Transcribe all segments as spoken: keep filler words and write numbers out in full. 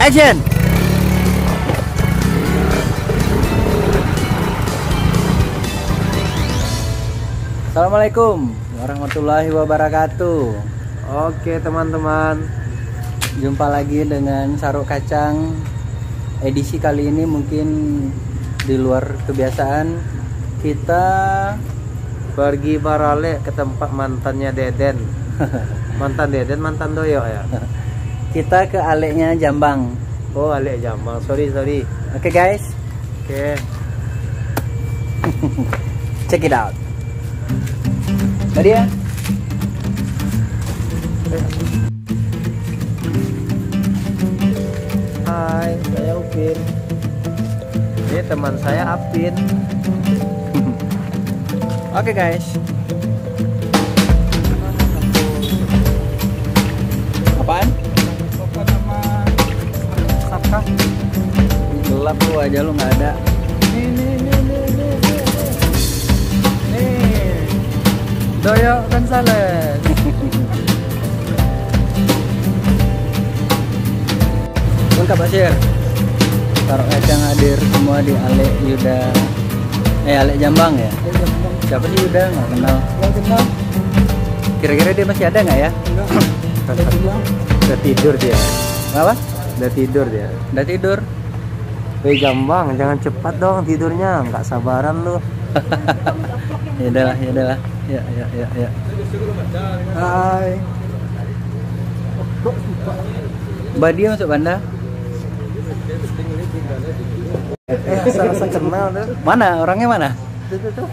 Action. Assalamualaikum warahmatullahi wabarakatuh. Oke, teman-teman. Jumpa lagi dengan Sarok Kacang. Edisi kali ini mungkin di luar kebiasaan. Kita pergi baralek ke tempat mantannya Deden. Mantan Deden, mantan Doyok ya? Kita ke aleknya Jambang. Oh, alek Jambang. Sorry, sorry. Oke, guys. Oke. Check it out. Tadi ya. Hai, saya Upin. Ini teman saya Apin. Oke, guys. Apaan? Apa nama? Saka. Gelap lu, wajah lu nggak ada. Nih, nih, nih, nih, nih, nih, nih. Nih. Doyok Gonzales. Lengkap, Basir. Sarok Kacang hadir semua di Alek Yuda. Eh, Alek Jambang ya? Alek Jambang. Siapa sih Yuda? Nggak kenal. Nggak kenal. Kira-kira dia masih ada nggak ya? Enggak. Udah pulang. Udah tidur dia. Kenapa? Udah tidur dia. Udah tidur. Weh, Jambang, jangan cepat dong tidurnya, nggak sabaran lu. Ya udahlah, ya udahlah. Ya, ya, ya, ya. Hai. Badia masuk Banda. Eh, rasa-rasa kenal tuh. Mana? Orangnya mana? Tuh, tuh, tuh.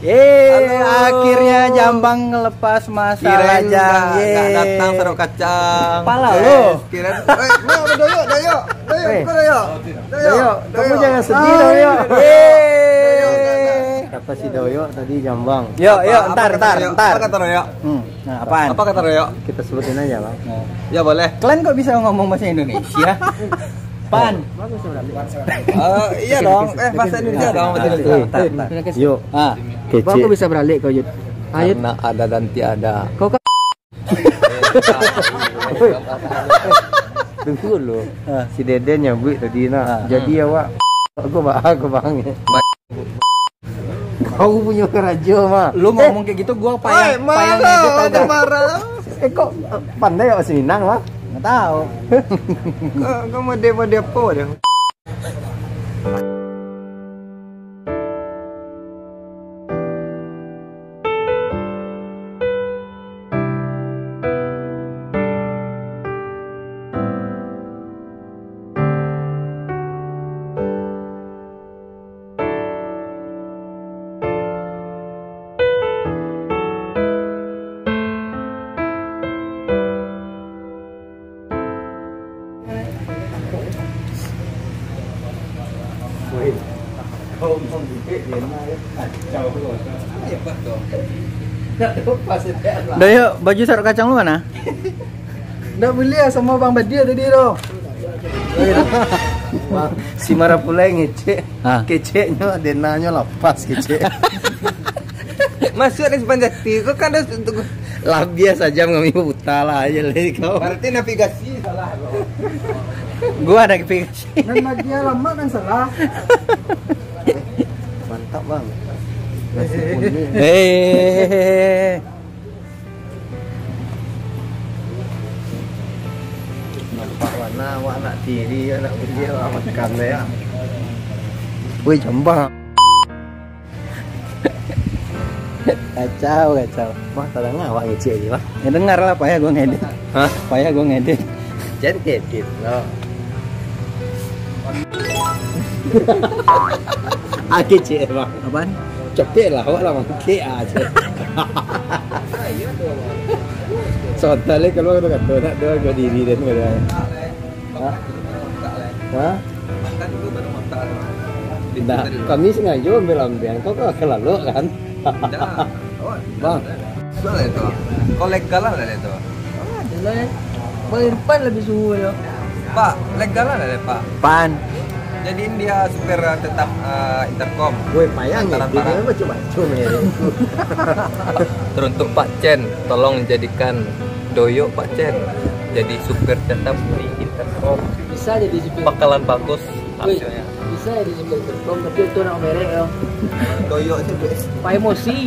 Yeay, halo. Akhirnya Jambang ngelepas masalah. Kirain Jang. Nggak, nggak datang, Sarok Kacang. Pala lo. Kirain, eh, no, Doyok, Doyok, Doyok, eh. Bukan Doyok. Doyok, kamu jangan sedih, ah, Doyok. Yeay. Kata si Doyok tadi, Jambang. Yo, yo, ntar, ntar, ntar. Apa kata Doyok? Hmm, nah, apaan? Apa kata Doyok? Kita sebutin aja, Bang. Nah. Ya, boleh. Kalian kok bisa ngomong bahasa Indonesia? Pan. Eh, iya dong. Eh, bahasa Indonesia dong, bahasa Indonesia. Eh, eh, yuk. Ah. Kecek. Bang, aku bisa beralek kau, Yud. Ayo. Karena ada dan tiada. Kau kan. Tunggu dulu. Ah. Si Deden nyabuik tadi nah. Ah. Jadi awak, aku ba-, aku bang. Kau punyo karajo mah. Lu ngomong kayak gitu, gua payah, oi, payah ngedit, tau gak? Marah. Eh, kok pandai awak bahasa Minang mah? Nggak tahu. Kau, kau mode-mode apa dia? Dah, yuk, baju Sarok Kacang lu mana? Ndak buliah samo Bang Badia tadi tu. Wah, si Marapulai ngecek. Ha. Keceknyo, denanyo lapas kecek. Masuk dari Simpang Jati, kau kan ada untuk labiah saja mengambil buta lah aja lah kau. Berarti navigasi salah kau. Gua navigasi. Nan bagian lama kan salah. Mantap, Bang. Nasi kuning. Eh. Nampak warna awak nak tiri, nak beli awak makan deh, ya. Woi, Jambang. Kacau, kacau. Wah, tak dengar awak ngecek je, wah. Ya, dengar lah, payah gua ngedit. Hah? Payah gua ngedit. Jangan ngedit, no. Aki cik, Bang. Apaan? Capek lah, awak lah mangkek aja. Sontak le kalua kato-kato, nak doa kau diri dan kau doa. Hah? Hah? Indak, kami sengaja ambil ambian, kau kan akan lalok kan? Bang. Sudah lah itu. Kau legal lah itu. Alah, jelas. Bang Irfan lebih suhu yo. Pak, legal lah, Pak. Pan. Jadi dia supir tetap, eh, intercom. Woi, payah antaran ngedit, barang. Dia baca-baca, men. Teruntuk Pak Chen, tolong jadikan Doyok Pak Chen jadi supir tetap di intercom. Bisa jadi supir. Bakalan bagus. Wih, hasilnya. Bisa ya di Google dot com, tapi itu nak merek yo. Toyok tu, Bes. Pak emosi.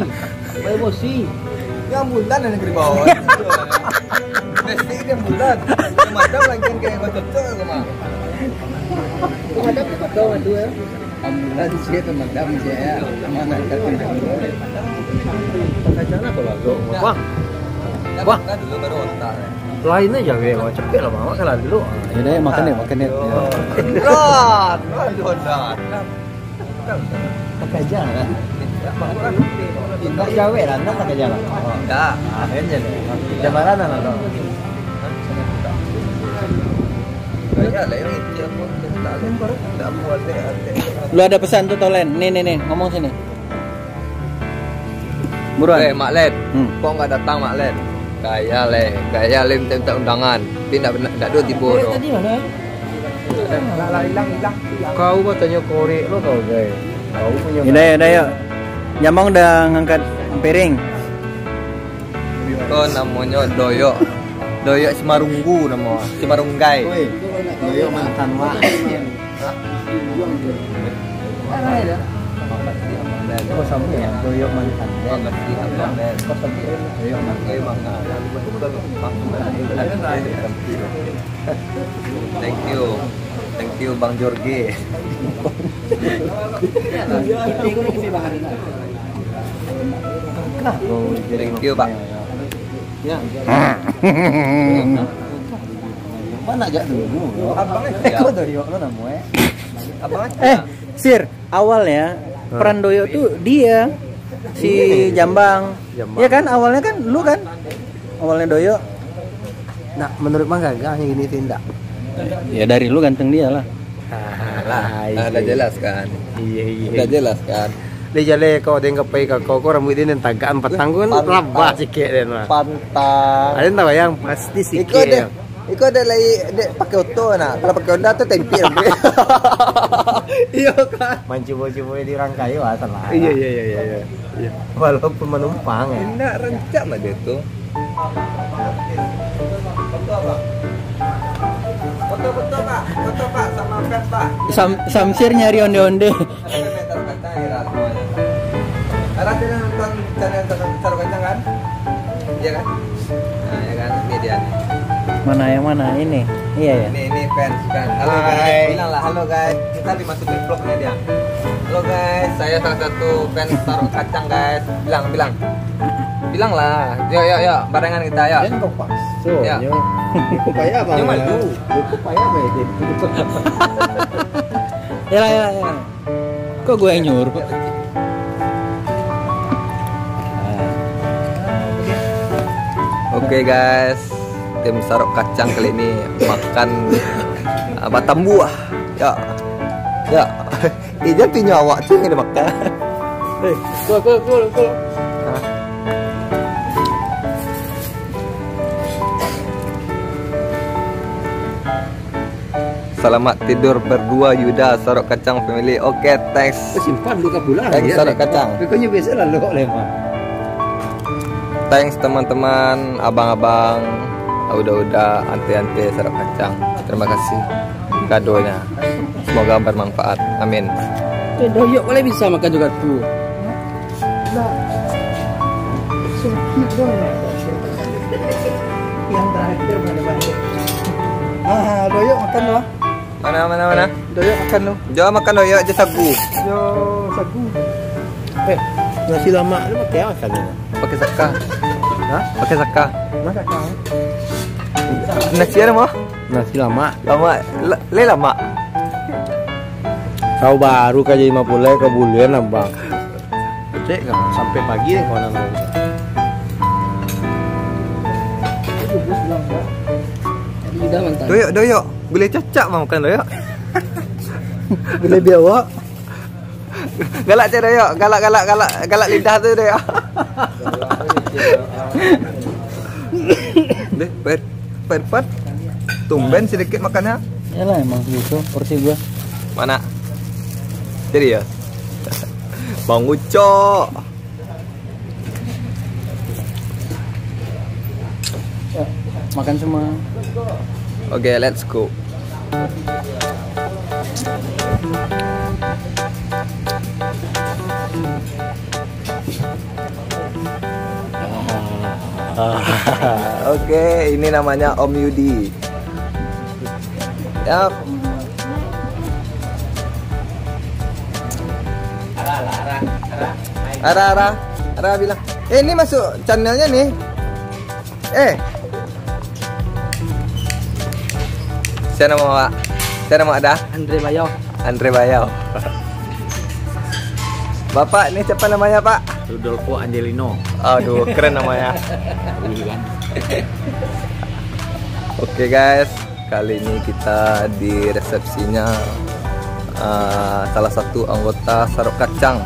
Pak emosi. Yang bulan yang negeri bawah. Bes ni yang bulan. Macam lagi yang kayak kau cocok sama. Macam tu kau ada ya. Ambulan siap tu madam siap ya. Mana kat tu? Pakai jalan apa lah tu? Wah. Wah. Kan dulu baru otak. Lain aja weh, wah, cepet lah, Bang. Awak kalah dulu. Ya dah, makan ni, makan ni. Berat. Berat. Pakai aja lah. Nak jawek lah, nak pakai aja lah. Enggak. Ah, kan je. Jam mana lah, Bang? Lu ada pesan tu, Tolen? Nih, nih, nih, ngomong sini. Buruan. Eh, Mak Len. Hmm. Kok nggak datang, Mak Len? Gaya leh, gaya leh minta, minta undangan. Tapi ndak, ndak, ndak do tibo do. Tadi mana? Kau batanyo korek lo kau, guys. Kau punyo. Udah, udah, yuk. Nyamong udah ngangkat piring. Ko namonyo Doyok. Doyok Simarunggu namo. Simarunggai. Oi, Doyok mantan wak. Oh, sampai ya, Doyok mantan. Makasih, Abang Ben. Doyok mantan. Thank you. Thank you, Bang Jorge. Thank you, Pak. Ya. Mana jak dulu? Abang aja. Kau Doyok lo namo, eh? Abang aja. Eh, Sir, awalnya peran Doyok tu dia si Jambang. Jambang. Iya kan, awalnya kan lu kan? Awalnya Doyok. Nah, menurut Bang gagahnya gini sih ndak? Ya dari lu ganteng dia lah. Alah, ah, udah jelas kan? Iya, iya. Udah jelas kan? Dia jaleh kau, dia ngapai ka kau, kau rambut dia nan tagak patang kau kan, labah sikit dia mah. Pantang. Ada yang tahu yang pasti sikit. Iko ada, iko ada lai dek pakai oto nah. Kalau pakai Honda tu tempik rambut. Iya kan? Mancubo-cubo di rangkai wah salah. Iya, iya, iya, iya, iya. Iya. Walaupun manumpang ya. Indak rancak mah dia tu. Foto, Pak. Foto, foto, Pak. Foto, Pak, sama fans, Pak. Sam-, Samsir nyari onde-onde. Ada yang taruh kacang, ya, semuanya. Ada, ada yang nonton channel Taruh, Taruh Kacang, kan? Iya, kan? Nah, ya kan? Ini dia nih. Mana yang mana? Ini? Iya, ya. Ini, ini fans, fans. Halo, guys. Hai. Bilang lah, "Halo, guys." Kita dimasukin vlog nih dia. "Halo, guys, saya salah satu fans Taruh Kacang, guys." Bilang, bilang. Bilang lah. Yuk, yuk, yuk. Barengan kita, yuk. Jangan kau paksa, ya. Cukup payah, Bang. Dia malu. Cukup payah, Bang. Ya lah, ya lah, ya lah. Kok gue yang nyuruh? Oke, guys, tim Sarok Kacang kali ini makan, ah, batang buah. Ya, ya. Eh, jadi nyawa tu yang dimakan. Eh, keluar, keluar, keluar, keluar. Hah? Selamat tidur berdua, Yuda, Sarok Kacang family. Oke, thanks. Eh, simpan dulu ka pulang. Thanks, ya, Sarok Kacang. Pokoknya biasa lah, lo, Lema. Thanks, teman-teman, abang-abang, uda-uda, ante-ante, Sarok Kacang. Terima kasih kadonya. Semoga bermanfaat. Amin. Eh, Doyok boleh bisa makan juga tu. Nah, sakit dong. Yang terakhir mana, mana? Ah, Doyok makan dulu. Mana, mana, mana? Doyok makan dulu. Jauh makan Doyok aja sagu. Yo, sagu. Eh, nasi lamak tu pakai apa kali ni? Pakai saka. Hah? Pakai saka. Masak kau? Nasi apa, Mo? Nasi lamak. Lamak. Le, le lamak. Kau baru ka jadi mapulai, kau bulian, Abang. Dek, sampai pagi deh kawan aku. Jadi udah mantap. Doyok, doyok. Gulai cacak, Bang, bukan doyok. Gulai biawak. Galak cak doyok. Galak, galak, galak, galak lidah tu, doyok. Deh, Pak Ir-, Pak Irfan. Tumben sedikit makannya. Yalah, emang segitu porsi gua. Mana? Jadi ya? Bang Ucok. Ya, makan semua. Oke, let's go. Oke, ini namanya Om Yudi. Yap. Ara, ara, ara bilang. Eh, ini masuk channelnya nih. Eh. Siapa nama awak? Siapa nama ada? Andre Bayau. Andre Bayau. Bapak, ini siapa namanya, Pak? Rudolfo Angelino. Aduh, keren namanya. Iya kan? Oke, guys, kali ini kita di resepsinya, eh, salah satu anggota Sarok Kacang,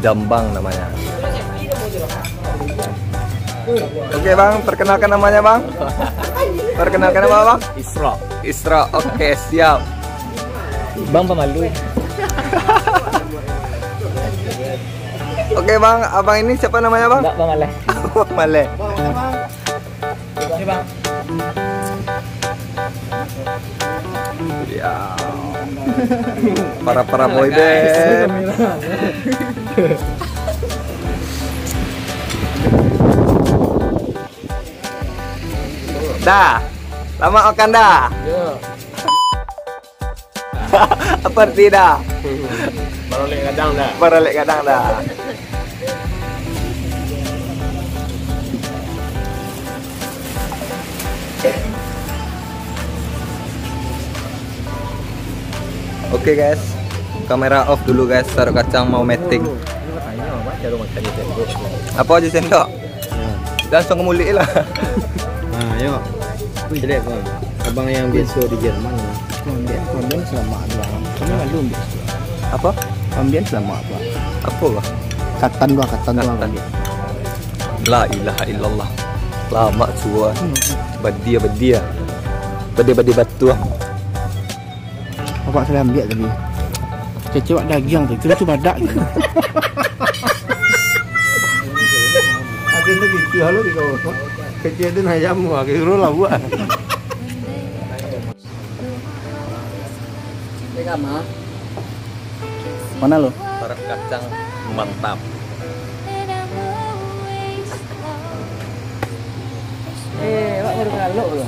Jambang namanya. Oke, Bang, perkenalkan namanya, Bang. Perkenalkan nama, Bang? Isra. Isra, oke, siap. Bang pemalu. Oke, Bang, abang ini siapa namanya, Bang? Enggak, Bang Aleh. Bang Aleh. Oke, Bang. Ya. Para-para boy band. Dah. Lama makan dah. Ya. Apa arti dah? Baralek gadang dah. Baralek gadang dah. Oke, guys, kamera off dulu, guys. Sarok Kacang mau meeting. Apa aja sendok? Langsung ke mulut lah. Nah, yo. Jelek, Bang. Abang yang biasa di Jerman, Bang. Kuambian, kuambian selamak, Bang. Kami malu, Bang. Apa? Kuambian selamak, Bang. Apa, Bang? Katan, Bang, katan, Bang. Katan. La ilaha illallah. Lamak suah. Hmm. Badia, badia. Badia, badia batuang. Bapak salah ambiak tadi. Kecewak dagiang tu, kira tu badak gitu. Akhirnya gitu, halo di kau. Kecil tu ayam, wah, kira lauk. Mana lo? Sarok Kacang mantap. Eh, awak baru kalok lo.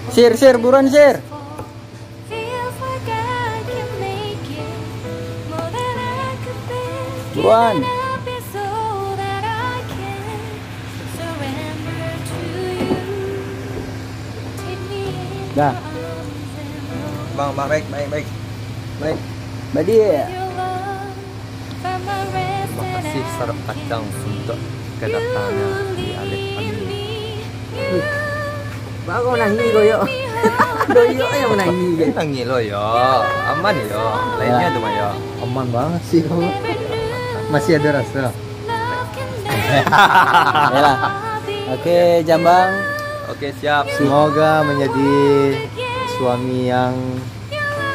Sir, sir, buruan, sir. Buruan. Dah. Bang, bang, baik, baik, baik. Baik. Badia. Makasih Sarok Kacang untuk kedatangan di Alif Amin. Baru nangis kau, yo. Doyok yang menangis, yo. Nangis lo, yo. Aman, yo. Lainnya tu, yo. Aman banget sih kau. Masih ada rasa. Yalah. Oke, Jambang. Oke, siap. Semoga menjadi suami yang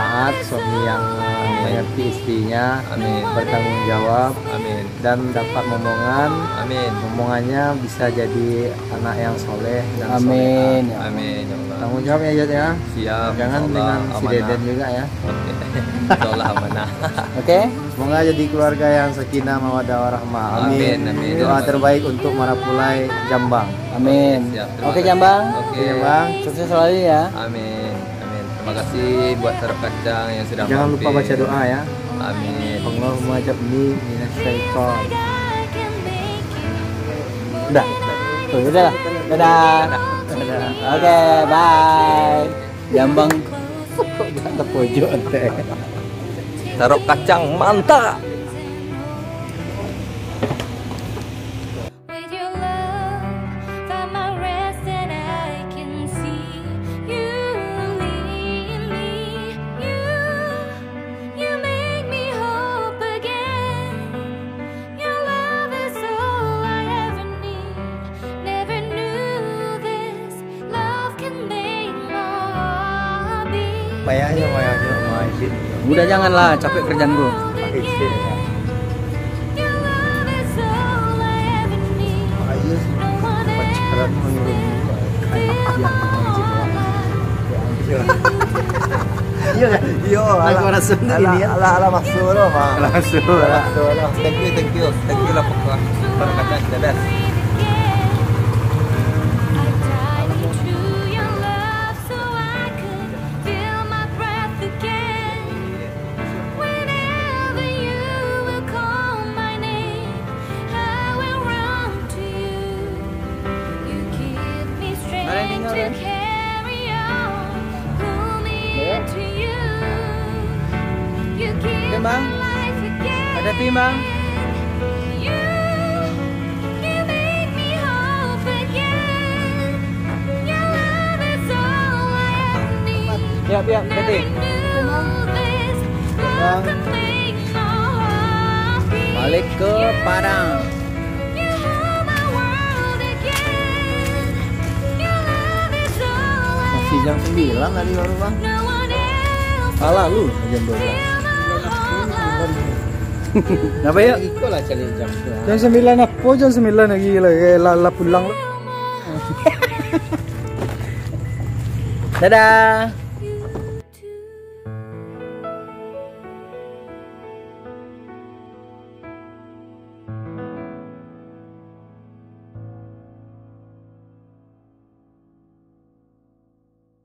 taat, suami yang, eh, mengerti istrinya, amin, bertanggung jawab, amin, dan dapat momongan. Amin. Momongannya bisa jadi anak yang soleh dan, amin, solehah. Ya Allah. Amin, ya Allah. Tanggung jawab ya, Jat, ya. Siap, insya Allah, amanah. Jangan dengan si Deden juga, ya. Oke. Insya Allah amanah. Oke. Semoga jadi keluarga yang sakinah, mawaddah, warahmah. Amin. Amin, amin. Doa terbaik untuk Marapulai Jambang. Amin. Siap, terima kasih. Oke, Jambang. Oke. Oke, Jambang. Sukses selalu, ya. Amin. Amin. Terima kasih buat Sarok Kacang yang sudah mampir. Jangan lupa baca doa, ya. Amin. Allahumma jabni minasyaitan. Udah. Oh, udahlah. Dadah. Dadah. Oke, bye. Jambang. Terpojok teh. Sarok Kacang mantap. Payahnya, payahnya, main. Udah, janganlah, capek kerjaan gua. Pakai C. Ayo sih, pacaran menurut gua. Iya, iya. Iya, kan? Iya, ala, ala, ala, ala masuk lah, Pak. Ala masuk lah. Ala masuk lah. Thank you, thank you. Thank you lah, Pak. Para kata, dadah. Feel my breath again. Whenever you will call my name, I will run to you. You give me strength to carry on. Pull me into you. You give me life again. Ada tim, Bang. You You make me hope again. Your love is all I ever need. Siap, siap, Tete. Nothing new, this love can make my heart beat. Balik ke Padang. You hold my world again. Your love is all I ever need. Masih jam sembilan tadi baru, Bang. No one else. Alah, lu jam dua belas. Fill my whole life. Kenapa, ya? Iko lah cari jam tu. Jam sembilan apa? Jam sembilan lagi lah, eh, lah, lah pulang lah. Dadah.